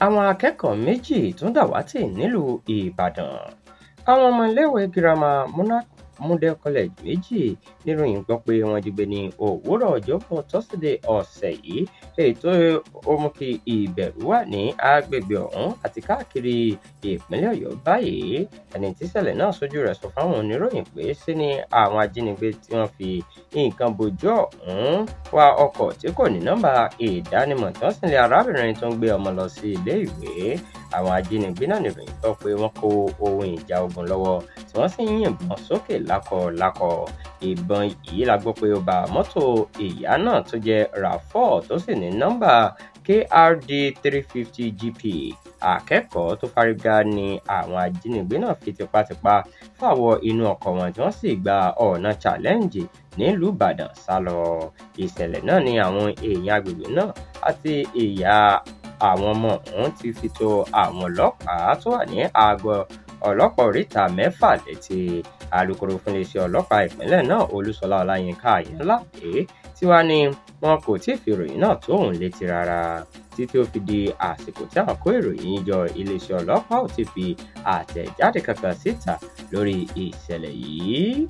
Àwọn akẹ́kọ̀ọ́ méjì tún dàwátì nílùú Ìbàdàn. Àwọn ọmọ iléèwé girama Monarch Model College méjì níròyìn gbọ́ pé wọ́n jí gbé ní òwúrọ̀ Ọjọ́bọ̀ tọ́sídẹ̀ẹ́ ọ̀sẹ̀ yìí, èyí tó ó mú kí ìbẹ̀rù wà ní agbègbè ọ̀hún àti káàkiri ìpínlẹ̀ Ọ̀yọ́ báyìí. Ẹni tíṣẹ̀lẹ̀ náà sójú rẹ̀ sọ fáwọn oníròyìn pé ṣe ni àwọn ajínigbé tí wọ́n fi nǹkan bojú ọ̀hún wa ọkọ̀ tí kò ní nọ́mbà ìdánimọ̀ tí wọ́n sì lé arábìnrin tó ń gbé ọmọ lọ sí ilé ìwé. Àwọn ajínigbé náà níròyìn gbọ́ pé wọ́n kó ohun ìjà ogun lọ́wọ́ tí wọ́n sì ń yìnbọn sókè lákọlákọ. Ìbọn yìí la gbọ́ pé ó ba mọ́tò ìyá náà tó jẹ́ RAV4 tó sì ní nọ́mbà KRD 350 GP. Akẹ́kọ̀ọ́ tó fárígá ni àwọn ajínigbé náà fi tipátipá fà wọ inú ọkọ̀ wọn tí wọ́n sì gba ọ̀nà Challenge nílùú Ìbàdàn sá lọ. Ìṣẹ̀lẹ̀ náà ni àwọn èèyàn agbègbè náà àti ìyá àwọn ọmọ ọ̀hún ti fi tó àwọn ọlọ́pàá tó wà ní àgọ́ ọlọ́pàá oríta mẹ́fà létí. Alūkkóró fún iléeṣẹ́ ọlọ́pàá ìpínlẹ̀ náà, Olúṣọlá Ọláyínká Àyànládé, tí wàá ní wọn kò tí ì fi ìròyìn náà tó òun létí rárá títí ó fi di àsìkò tí àwọn kó ìròyìn jọ. Iléeṣẹ́ ọlọ́pàá ò tí fi àtẹ̀jáde kankan síta lórí ìṣẹ̀lẹ̀ yìí.